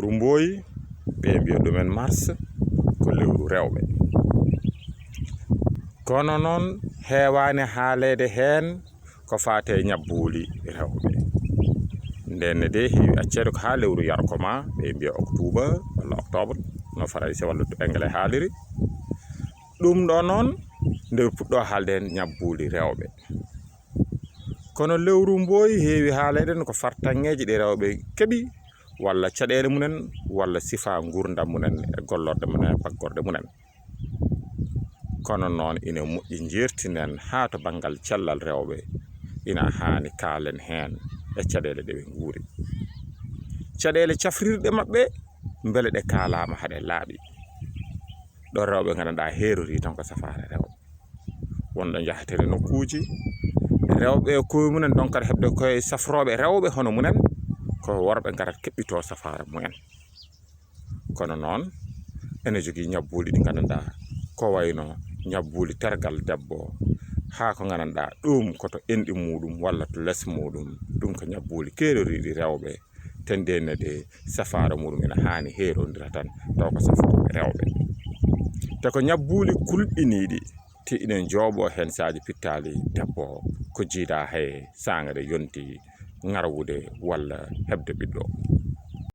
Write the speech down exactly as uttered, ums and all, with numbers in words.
Lewru mbooyi, ɓe mbiya ɗumen mars, ko lewru rewɓe. Kono noon, heewaani haaleede heen ko faati e ñabbuuli rewɓe. Ndeen ne de, heewi acceede ko haa lewru yarko ma, ɓe mbiya oktuuba walla oktoobar, no Farayse walla to Engele haaliri. Ɗum ɗo noon, nde ɓe puɗɗo haalde heen ñabbuuli rewɓe. Kono lewru mbooyi heewi haaleede no ko fartaŋŋeeji ɗi rewɓe keɓi, walla caɗeele mumen, walla sifaa nguurndam mumen e gollorɗe mumen e paggorɗe mumen. Kono noon, ina moƴƴi njeertinen haa to banngal cellal rewɓe, ina haani kaalen heen e caɗeele ɗe ɓe nguuri. Caɗeele cafrirɗe maɓɓe, mbele ɗe kaalaama haa ɗe laaɓi. Ɗo rewɓe nganndanɗaa heerori tan ko safaare rewɓe. Wonɗo njahaten e nokkuuji, rewɓe e koye mumen ndonkata heɓde koye safrooɓe rewɓe hono mumen, ko worɓe ngarata keɓɓitoo safaara mumen. Kono noon, ene jogii ñabbuuli ɗi nganndanɗaa ko wayno ñabbuuli tergal debbo, haa ko nganndanɗaa ɗum ko to enɗi muuɗum walla to les muuɗum, ɗum ko ñabbuuli keeroriiɗi rewɓe, te ndeen ne ɗe safaara muuɗum ene haani heerondira tan, taw ko safrooɓe rewɓe. Te ko ñabbuuli kulɓiniiɗi, te ina njooɓoo heen saaji pittaali debbo o, ko jiidaa hay saangre yonti ŋarwude walla heɓde ɓiɗɗo.